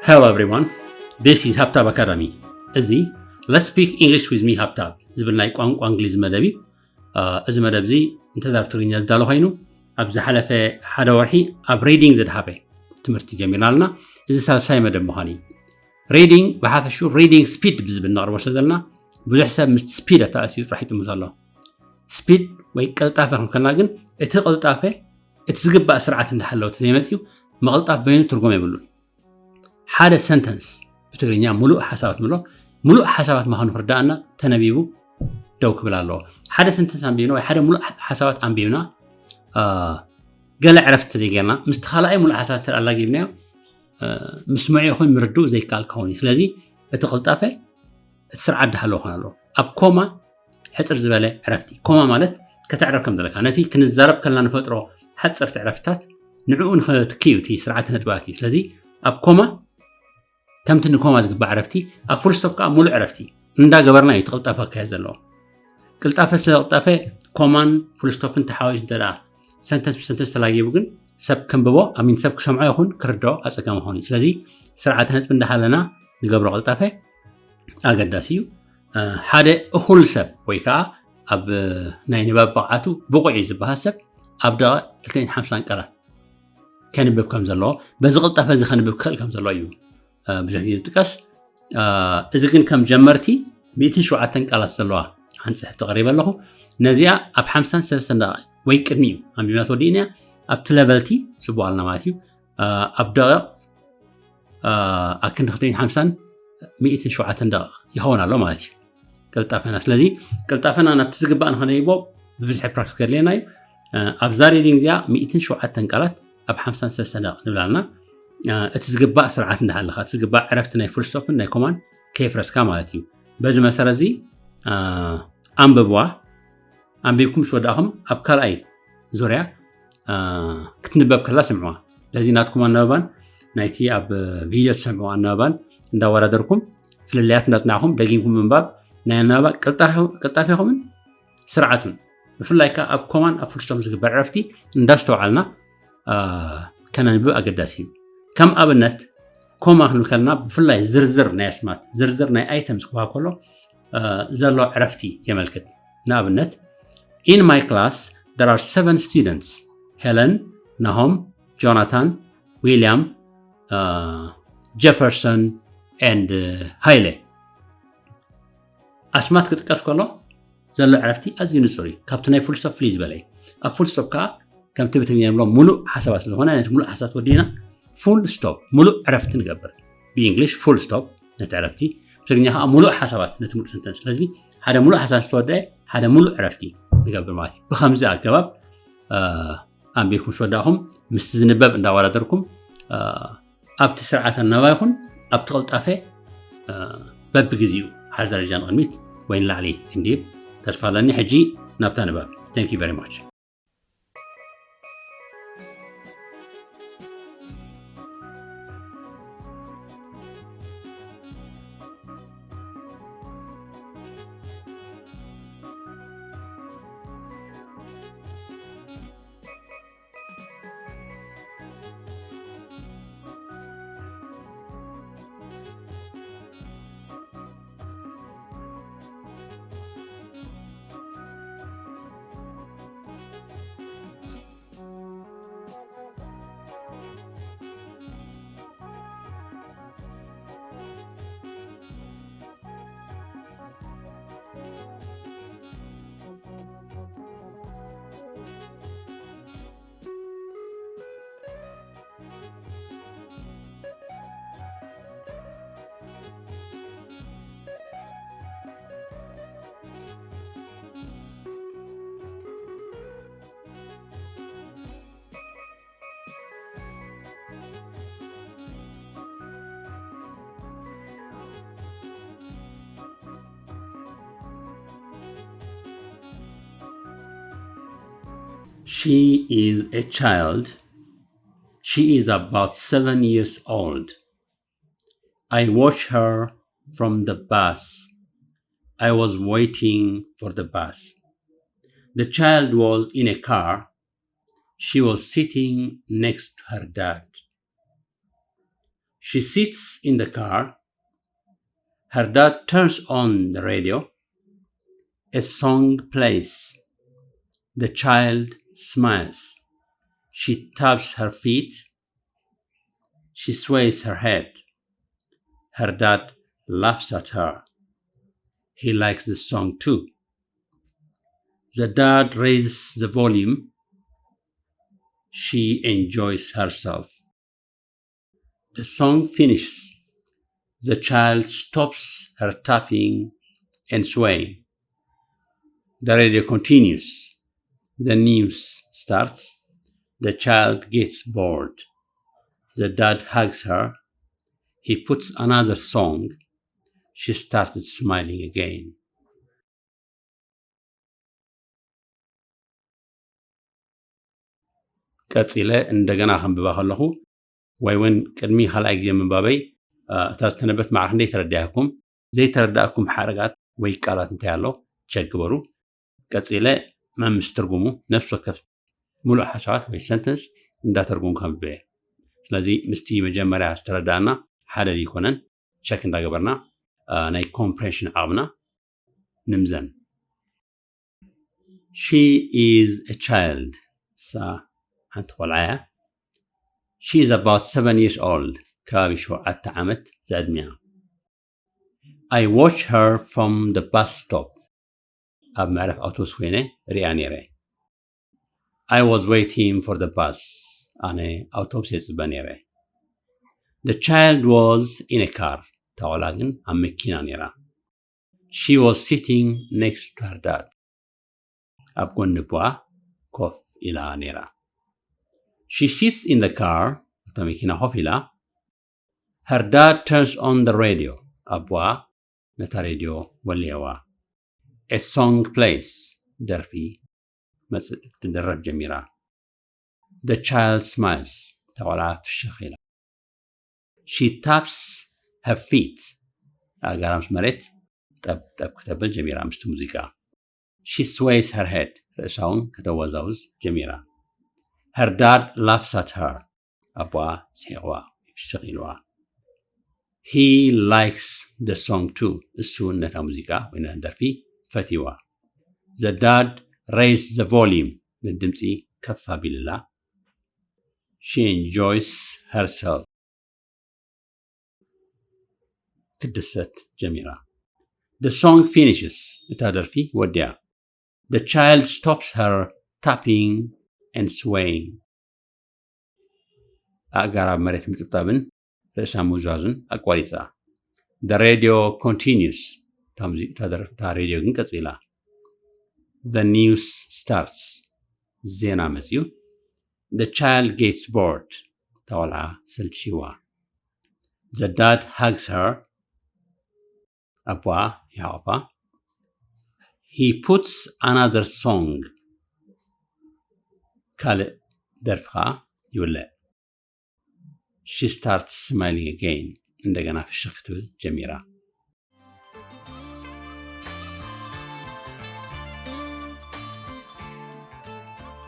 Hello everyone, this is ሃብታብ ኣካዳሚ። እዚ Let's Speak English with me ሃብታብ ዝብል ናይ ቋንቋ እንግሊዝ መደብ እዩ። እዚ መደብ እዚ እንተዛብ ትግርኛ ዝዳሎ ኮይኑ ኣብ ዝሓለፈ ሓደ ወርሒ ኣብ ሪዲንግ ዝድሃበ ትምህርቲ ጀሚርና ኣለና። እዚ ሳልሳይ መደብ ምዃን እዩ። ሪዲንግ ብሓፈሹ ሪዲንግ ስፒድ ብዝብል ነቕርቦ ስለ ዘለና ብዙሕ ሰብ ምስ ስፒድ ኣተኣሲሩ ጥራሕ ይጥምቶ ኣሎ። ስፒድ ወይ ቅልጣፈ ክንከልና ግን እቲ ቅልጣፈ እቲ ዝግባእ ስርዓት እንዳሃለወ ዘይመፅዩ ምቕልጣፍ በይኑ ትርጉም የብሉን። ሓደ ሰንተንስ ብትግርኛ ሙሉእ ሓሳባት ምሎ ሙሉእ ሓሳባት ምዃኑ ክርዳእና ተነቢቡ ደው ክብል ኣለዎ። ሓደ ሰንተንስ ኣንቢብና ወይ ሓደ ሙሉእ ሓሳባት ኣንቢብና ገለ ዕረፍቲ ዘይገርና ምስቲ ካልኣይ ሙሉእ ሓሳባት ተላጊብናዮ ምስምዑ ይኹን ምርድኡ ዘይከኣል ክኸውን እዩ። ስለዚ እቲ ቅልጣፈ እቲ ስርዓት ዳሃለዎ ክኾን ኣለዎ። ኣብ ኮማ ሕፅር ዝበለ ዕረፍቲ። ኮማ ማለት ከተዕረፍ ከም ዘለካ ነቲ ክንዛረብ ከለና ንፈጥሮ ሓፀርቲ ዕረፍትታት ንዕኡ ንክትክዩ እቲ ስርዓተ ነጥባት እዩ። ስለዚ ኣብ ኮማ ከምቲ ንኮማ ዝግባእ ዕረፍቲ ኣብ ፉልስቶፕ ከዓ ሙሉእ ዕረፍቲ እንዳገበርና እዩ እቲ ቅልጣፈ ክካየድ ዘለዎ። ቅልጣፈ ስለ ቅልጣፈ ኮማን ፉልስቶፕን ተሓዋዊሱ እንተ ሰንተንስ ብሰንተንስ ተላጊቡ ግን ሰብ ከንብቦ ኣሚን ሰብ ክሰምዖ ይኹን ክርድኦ ኣፀጋሚ ኾኑ እዩ። ስለዚ ስርዓተ ነጥቢ እንዳሃለና ንገብሮ ቅልጣፈ ኣገዳሲ እዩ። ሓደ እኹል ሰብ ወይ ከዓ ኣብ ናይ ንባብ ብቕዓቱ ብቑዕ እዩ ዝበሃል ሰብ ኣብ ደቐ ክልተ ሚእትን ሓምሳን ቃላት ከንብብ ከም ዘለዎ በዚ ቅልጣፈ እዚ ከንብብ ክኽእል ከም ዘለዎ እዩ ብዙሕ ግዜ ዝጥቀስ። እዚ ግን ከም ጀመርቲ ሚእትን ሸውዓተን ቃላት ዘለዋ ሓንቲ ፅሕፍቲ ቀሪበ ኣለኹ። ነዚኣ ኣብ ሓምሳን ሰለስተን ደቂቕ ወይ ቅድሚኡ ኣንቢብና ተወዲእና ኣብቲ ለቨልቲ ፅቡቕ ኣልና ማለት እዩ። ኣብ ደቂቕ ኣክንዲ ክልተ ሚእትን ሓምሳን ሚእትን ሸውዓተን ደቂቕ ይኸውን ኣሎ ማለት እዩ ቅልጣፈና። ስለዚ ቅልጣፈና ናብቲ ዝግባእ ንኸነይቦ ብብዝሒ ፕራክቲስ ከድልየና እዩ። ኣብዛ ሪዲንግ እዚኣ ሚእትን ሸውዓተን ቃላት ኣብ ሓምሳን ሰለስተን ደቂቕ ንብላልና። እቲ ዝግባእ ስርዓት እንዳሃለኻ እቲ ዝግባእ ዕረፍቲ ናይ ፉልስቶፕን ናይ ኮማን ከየፍረስካ ማለት እዩ። በዚ መሰረት እዚ ኣንብብዋ። ኣንቢብኩም ምስ ወዳእኹም ኣብ ካልኣይ ዙርያ ክትንበብ ከላ ስምዕዋ። ስለዚ ናትኩም ኣናባባን ናይቲ ኣብ ቪድዮ ትሰምዕዎ ኣናባባን እንዳወዳደርኩም ፍልልያት እንዳፅናዕኹም ደጊምኩም ምንባብ ናይ ኣናባባ ቅልጣፌኹምን ስርዓቱን ብፍላይ ከዓ ኣብ ኮማን ኣብ ፉልስቶፕ ዝግበር ዕረፍቲ እንዳስተውዓልና ከነንብብ ኣገዳሲ እዩ። ከም ኣብነት ኮማ ክንብል ከለና ብፍላይ ዝርዝር ናይ ኣስማት ዝርዝር ናይ ኣይተምስ ክወሃብ ከሎ ዘሎ ዕረፍቲ የመልክት። ንኣብነት in my class there are seven students: ሄለን፣ ናሆም፣ ጆናታን፣ ዊልያም፣ ጀፈርሰን and ሃይለ። ኣስማት ክጥቀስ ከሎ ዘሎ ዕረፍቲ ኣዝዩ ንፁር እዩ። ካብቲ ናይ ፉልስቶፕ ፍልይ ዝበለ እዩ። ኣብ ፉልስቶፕ ከዓ ከምቲ ብትግርኛ ንብሎ ሙሉእ ሓሳባት ስለዝኾነ ነቲ ሙሉእ ሓሳባት ወዲእና ፉል ስቶፕ ሙሉእ ዕረፍቲ ንገብር። ብእንግሊሽ ፉል ስቶፕ ነቲ ዕረፍቲ፣ ብትግርኛ ከዓ ሙሉእ ሓሳባት ነቲ ሙሉእ ሰንተንስ። ስለዚ ሓደ ሙሉእ ሓሳብ ዝተወደአ ሓደ ሙሉእ ዕረፍቲ ንገብር ማለት እዩ። ብከምዚ ኣገባብ ኣንቢብኩም ምስ ወዳእኹም ምስቲ ዝንበብ እንዳወዳደርኩም ኣብቲ ስርዓት ኣናባይኹን ኣብቲ ቅልጣፈ በብግዜኡ ሓደ ደረጃ ንቕድሚት ወይ ንላዕሊ ክንድይብ ተስፋ ኣለኒ። ሕጂ ናብታ ንባብ። Thank you very much. She is a child. She is about seven years old. I watch her from the bus. I was waiting for the bus. The child was in a car. She was sitting next to her dad. She sits in the car. Her dad turns on the radio. A song plays. The child smiles. She taps her feet. She sways her head. Her dad laughs at her. He likes the song too. The dad raises the volume. She enjoys herself. The song finishes. The child stops her tapping and swaying. The radio continues. The news starts. The child gets bored. The dad hugs her. He puts another song. She started smiling again. ቀጺለ እንደገና ከንብባ ከለኹ ወይ እውን ቅድሚ ካልኣይ ግዜ ምንባበይ እታ ዝተነበብት ማዕረ ክንደይ ተረዲኣኩም ዘይተረዳእኩም ሓረጋት ወይ ቃላት እንታይ ኣሎ ቸክ ግበሩ። ቀጺለ መምስ ትርጉሙ ነፍሲ ወከፍ ሙሉእ ሓሳባት ወይ ሰንተንስ እንዳተርጉም ከንብበ እየ። ስለዚ ምስቲ መጀመርያ ዝተረዳእና ሓደ ኣይኮነን። ቸክ እንዳገበርና ናይ ኮምፕሬንሽን ዓቕምና ንምዘን። She is a child. እሳ ሓንቲ ቆልዓ እያ። She is about seven years old. ከባቢ ሸውዓተ ዓመት ዝዕድሚያ። I watch her from the bus stop. ኣብ መዕረፍ ኣውቶቡስ ኮይነ ሪኣ ነይረ። I was waiting for the bus. ኣነ ኣውቶቡስ የጽበ ነይረ። The child was in a car. እታ ቆልዓ ግን ኣብ መኪና ነይራ። She was sitting next to her dad. ኣብ ጎኒ ኣቦኣ ኮፍ ኢላ ነይራ። She sits in the car. ኣብታ መኪና ኮፍ ኢላ። Her dad turns on the radio. ኣቦኣ ነታ ሬድዮ ወልየዋ። A song plays. ደርፊ መጽ- ክትደረፍ ጀሚራ። The child smiles. እታ ቆልዓ ፍሽኽ ኢላ። She taps her feet. ኣእጋራ ምስ መሬት ጠብ ጠብ ክተብል ጀሚራ ምስቲ ሙዚቃ። She sways her head. ርእሳ እውን ከተወዛውዝ ጀሚራ። Her dad laughs at her. ኣቦኣ ስሒቕዋ ፍሽኽ ኢልዋ። He likes the song too. እሱ እውን ነታ ሙዚቃ ወይ ነታ ደርፊ ፈትይዋ። The dad raised the volume. ንድምፂ ከፍ ኣቢልላ። She enjoys herself. ክትድሰት ጀሚራ። The song finishes. እታ ደርፊ ወዲያ። The child stops her tapping and swaying. ኣእጋራ ኣብ መሬት ምጥብጣብን ርእሳ ምውዛዙን ኣቋሪጻ። The radio continues. እታ ሙዚ- እታ ደር- እታ ሬድዮ ግን ቀጺላ። The news starts. ዜና መጽዩ። The child gets bored. እታ ቆልዓ ሰልችይዋ። The dad hugs her. ኣቦኣ ይሓቑፋ። He puts another song. ካልእ ደርፊ ኸዓ ይውልዕ። She starts smiling again. እንደገና ፍሽኽ ክትብል ጀሚራ።